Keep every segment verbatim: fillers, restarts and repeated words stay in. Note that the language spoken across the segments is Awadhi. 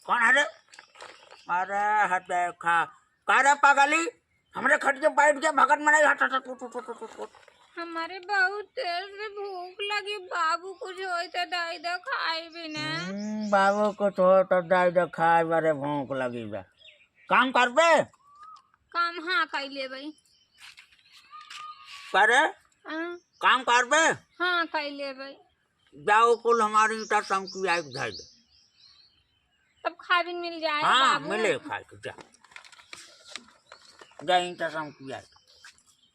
कौन है रे? अरे हट बे, खा। का रे पगली, हमरे खटिया बैठ के भगत मनई, हट, हट, हट, उठ, उठ, उठ, उठ, उठ। हमारे बहुत तेज से भूख लगी बाबू, कुछ होई तो दई दे खाई भी ना। हम्म, बाबू कुछ होई तो दई दे खाई, बरे भूख लगी बा। काम करबे? काम हाँ कई लेबे। करे? हाँ। काम करबे? हाँ कई लेबे। जाओ कुल हमारी ईंटा समकी आइक धइ दे। तब खाए भी मिल जाए हाँ, बाबू। मिले खाए के, जा। जा ईंटा समकी आइक।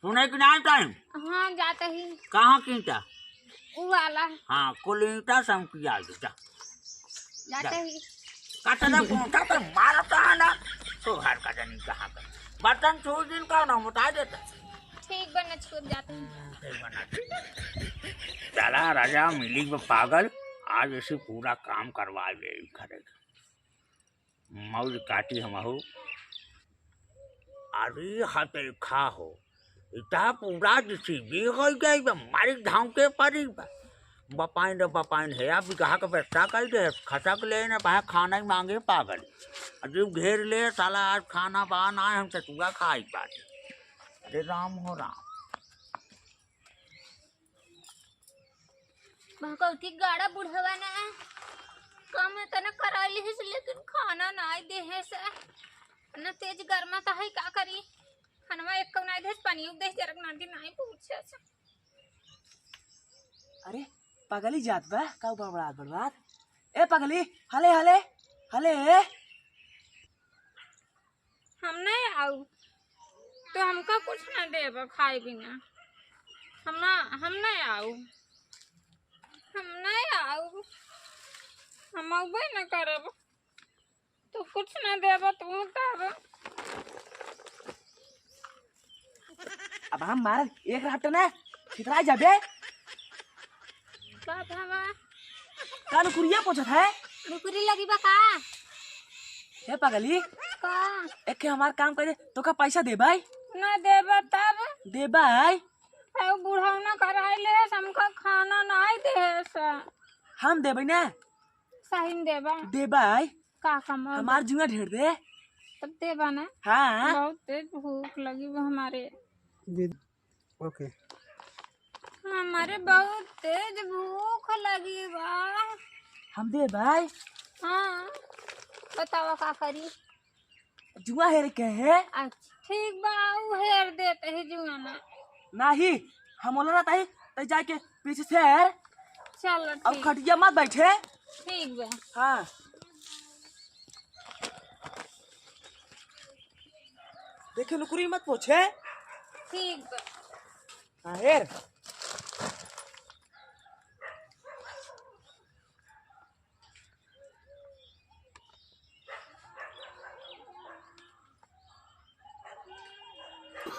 सुने कि नाहीं टाइम? हाँ, जाते ही। कहाँ की ईंटा? ऊ वाला। हाँ, कुल ईंटा समकी आइक, जा। जाते जा। ही। कतना घूंटा तो मारता है ना, तो घर का जनी कहाँ का। बर्तन छू दिन का ना मोटा देता। ठीक बा, न छूट जाते हैं। ठीक बा, ना छूट। चला राजा, मिली बा पागल, आज ऐसे पूरा काम करवा ले घरे। मौज काटी हमहू। अरे हते खा हो, इता पूरा जीसीबी हो गई बा, मारी धाव के परी बा। बपाइन रे बपाइन है, अब बिगहा के बेटा कही दे, खटक ले न पाए, खाना ही मांगे पागल। अजीब घेर ले साला, आज खाना बा ना, हम सतुआ खाई बाटे। अरे राम हो राम। भगवती गाड़ा बुढ़वा ना, काम एतना कराइली है से, लेकिन खाना ना देहे से। ना तेज गर्मा तो है, का करी? खानवा एक कौ ना देहे, पानी उपदेश जरक ना दी, नहीं पूछे से। अरे, पगली जात बा, का बड़बड़ात बड़बड़ात? ए पगली, हले, हले, हले। हम नहीं आऊ, तो हमका कुछ ना देब खाए बिना। हम ना, हम नहीं आऊ, हम नहीं आऊ, हम अउबे न करब। तो कुछ ना देब तू तब। अब हम मार एक रपटा ना छितरा जाबे। का भवा? का नुकुरिया पोछत है? नुकुरी लगी बा का? हे पगली, का? एक के हमार काम कर दे, तो का पैसा दे भाई? ना देबा तब? दे भाई। अरे बुढ़ौना कराई ले, हमका खाना नहीं दे सा। हम देबे ना। सही में देबा? दे भाई। का कमाल हमार बा? जुआ ढेर दे। तब देबा ना? हाँ। बहुत तेज भूख लगी बा हमारे। दे। ओके। हमारे बहुत तेज भूख लगी बा। हम दे भाई। हाँ, बतावा का करी? जुआ हेर के है। अच्छा, ठीक बा, ऊ हेर देते ही जुआ ना। नाही, हम बोला रहता ही, तो जाके पीछे से हेर। चलो, अब ठीक। खटिया मत बैठे। ठीक बा। हाँ। देखे नुकुरी मत पोछे। ठीक बा। हाँ, हेर।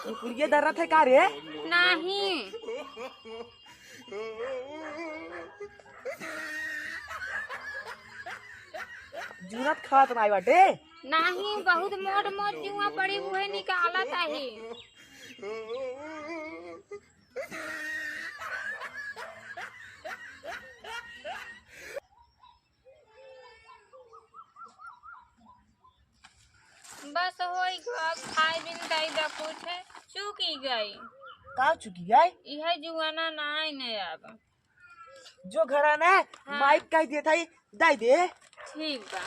नुकुरिया दर्रत है का रे? नाही। जुरत खात नाही बाटे। नाही, बहुत मोट मोट जुआ पड़ी, उहे निकालत आही। बस होई गो, अब खाए बिन दाई दा कुछ है, चूकी गई। का चूकी गई? इहे जुआना नाई ने अब। जो घरा ना हाँ। माइक कह दिए था, दाई दे। ठीक बा।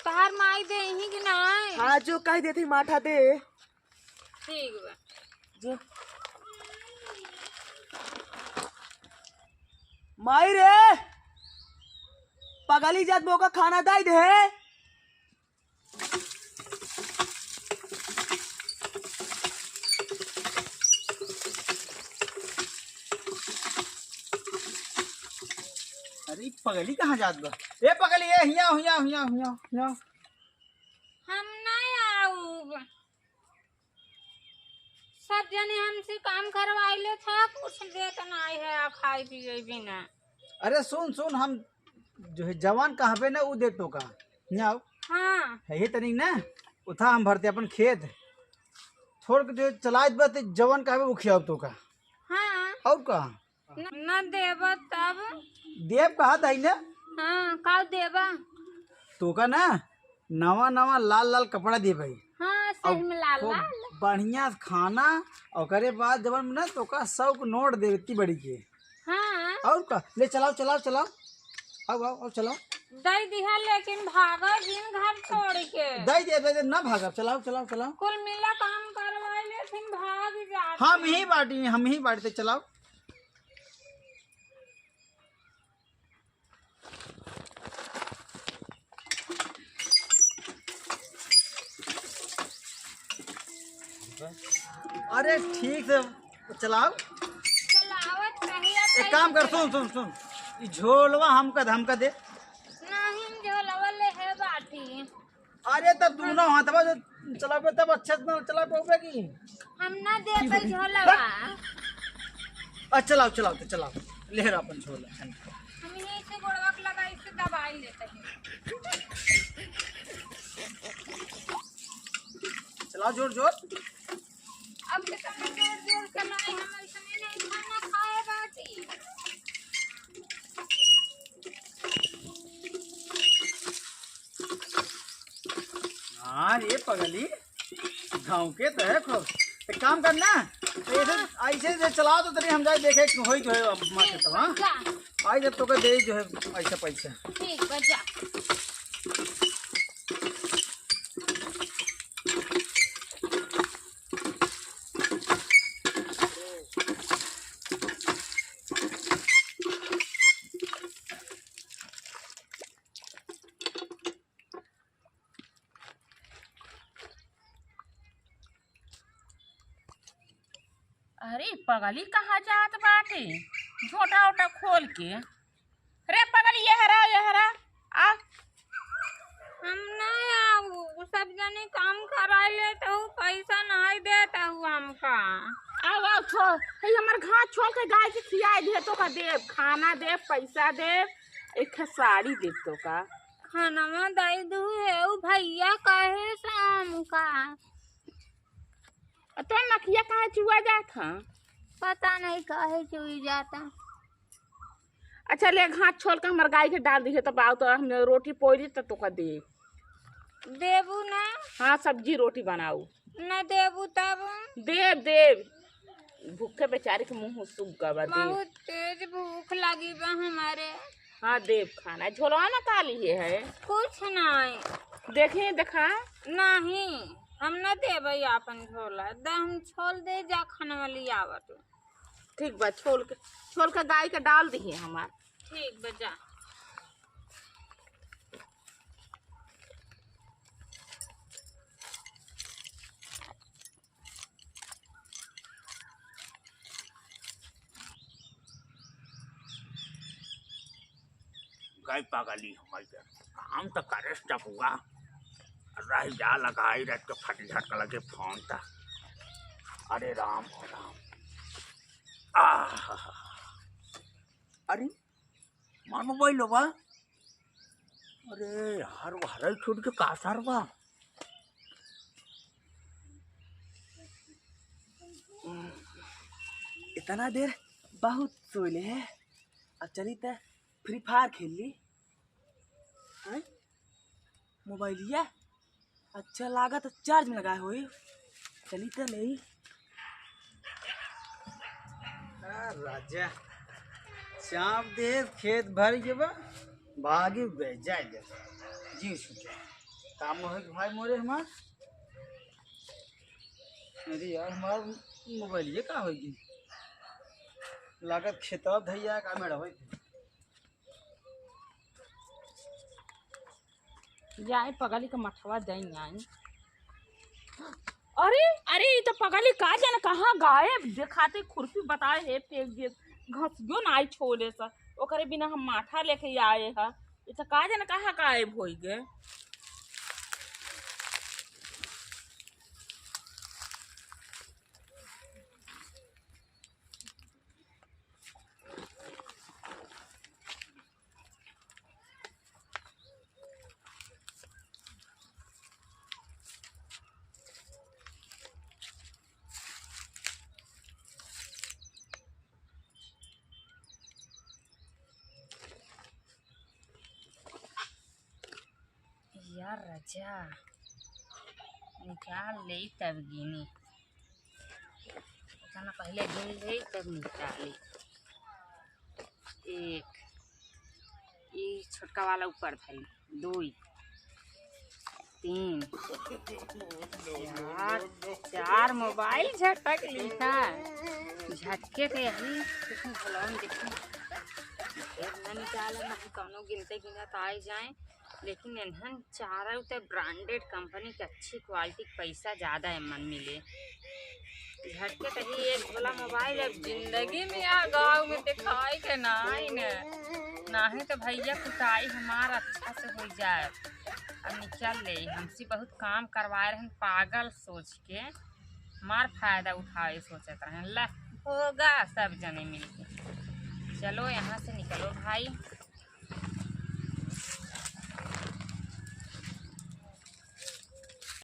तहार माई दे ही कि नाई? हाँ, जो कह दिए थे माठा दे। ठीक बा। जो माई रे, पगली जात बा, ओका खाना दाई दे। अरे पगली कहाँ जात बा? ए पगली, ए हिया, हिया, हिया, हिया, हिया। हम नहीं आऊब। सब जने हमसे काम करवाइले था, कुछ देत नाई है, आ खाई पिए बिना। अरे सुन, सुन, हम जो है जवान कहबे ना, उ दे तो का। हियाँ आओ। हाँ। है ये तनिक ना, उथा हम भरते अपन खेत। छोड़ के जो चलाइत बा, ते जवान कहबे, उ खियाओ तो का। हाँ। और का? न, न देबा तब? देब कहा था ना? हाँ, का देबा? तोका ना नवा नवा लाल लाल कपड़ा देबे। हाँ, सही में लाल खूब लाल। बढ़िया से खाना, ओकरे बाद जवन ना तोका सौ के नोट देबे इतनी बड़ी के। हाँ। और का? ले चलाओ, चलाओ, चलाओ। आओ, आओ, आओ, चलाओ। दे दिहा, लेकिन भागा जिन घर छोड़ के। दे दे, दे दे, ना भागा। चलाओ, चलाओ, चलाओ। कुल मिला काम करवाई ले, फिर भाग जाते। हम ही बाटी, हम ही बाटी, चलाओ। अरे ठीक से चलाओ। चलावत रहिया एक काम कर, कैसे? सुन, सुन, सुन, ई झोलवा हमका, हमका दे। नहीं, हम झोलवा ले है बाटी। अरे तब दोनों हाथवा से चलाबे तब अच्छे से ना चला पाबे की। हम ना देबे झोलवा। अच्छा चलाओ, चलाओ, तो चलाओ, ले रहा अपन झोला। हम यहीं से गोड़वा के लगा, इससे दबाई लेते हैं। चलाओ जोर जोर। अब तो तुम जोर जोर चलाए, हम ऐसे नहीं खाना खाए बाटी। हाँ रे पगली, गाँव के तो है खूब। एक काम करना, तो ऐसे, ऐसे जे चलाओ तो तनी हम जाए देखे कि होई जो है अब मार के तब, हाँ? जा। आई जब तो के दे जो है ऐसा पैसा। ठीक बा, जा। अरे पगली कहाँ जात बाटे? झोटा ओटा खोल के। रे पगली, ये हरा, ये हरा, आ। हम नहीं आऊ, सब जने काम कराई लेत हूँ, पैसा नहीं देत हूँ हमका। आओ, आओ, छोड़, हे हमर घास छोल के गाय के खियाए दे, तो का देब, खाना देब, पैसा देब, एक ठे साड़ी देब तो का। खानवा दे दू हे उ भैया कहे शाम का। आ तो नकिया काहे चुआ जात ह? पता नहीं काहे चुई जाता। अच्छा ले घास छोल के हमर गाय के डाल दिहे तब आओ तो हम रोटी पोरी त तोका दे। देबू ना? हाँ सब्जी रोटी बनाऊ। ना देबू तब? देब देब। भूखे बेचारी के मुँह सूख गवा दे। बहुत तेज भूख लगी बा हमारे। हाँ देब खाना। झोलवा में का लिए है? कुछ नहीं। देखे देखा। नहीं, हम न देबे आपन झोला। द हम छोल दे जा खाना वाली आवत। ठीक बा, छोल के, छोल के गाय के डाल दिहे हमार। ठीक बा, जा। गाय पागली हमारी के काम त करे टपुआ। रह जा लगाई रात के फट झटक लगे फोन त। अरे राम हो राम। आह। अरे मानो भाई लोबा। अरे यार वो हराई छूट के का सार बा। इतना देर बहुत सोइले है। अब चली त फ्री फायर खेल ली। हैं? मोबाइलिया अच्छा लागत चार्ज में लगाए होई। चली त ले। आ, राजा चाप दे खेत भर के बा। भागी गए जाए दे। जी छूटे काम हो भाई मोरे हमार। अरे यार हमार मोबाइल ये का होगी। लागत खेतवा धैया का मेड़ा होई। जाए पगली के मठवा दई आई। अरे अरे ई तो पगली का जाने कहाँ गायब देखाते खुरपी बताए है फेंक दिए। घसियो ना आई छोले सा। ओकरे बिना हम माठा लेके आए ह। ई तो का जाने कहाँ गायब होई गए। जा, निकाल ले तब गिनी। इतना पहले गिन ले तब निकाली। एक, ई छोटका वाला ऊपर धरी, दुई, तीन, चार, चार मोबाइल झटक लिहा। झटके के यही, लेकिन भलवन देखी, ढेर ना निकाले, ना ही कौनो गिनते गिनत आए जाए। लेकिन इन्हन चारों ते ब्रांडेड कंपनी के अच्छी क्वालिटी के पैसा ज्यादा एमन मिले। झटके तही एक भोला मोबाइल अब जिंदगी में आ गाँव में दिखाई के नाई ने, नाहीं तो भैया कुटाई हमार अच्छा से हो जाए। अब निकल ले, हमसे बहुत काम करवाए रहन पागल सोच के, हमार फायदा उठावे सोचत रहन। ला, होगा सब जने मिलके। चलो यहाँ से निकलो भाई।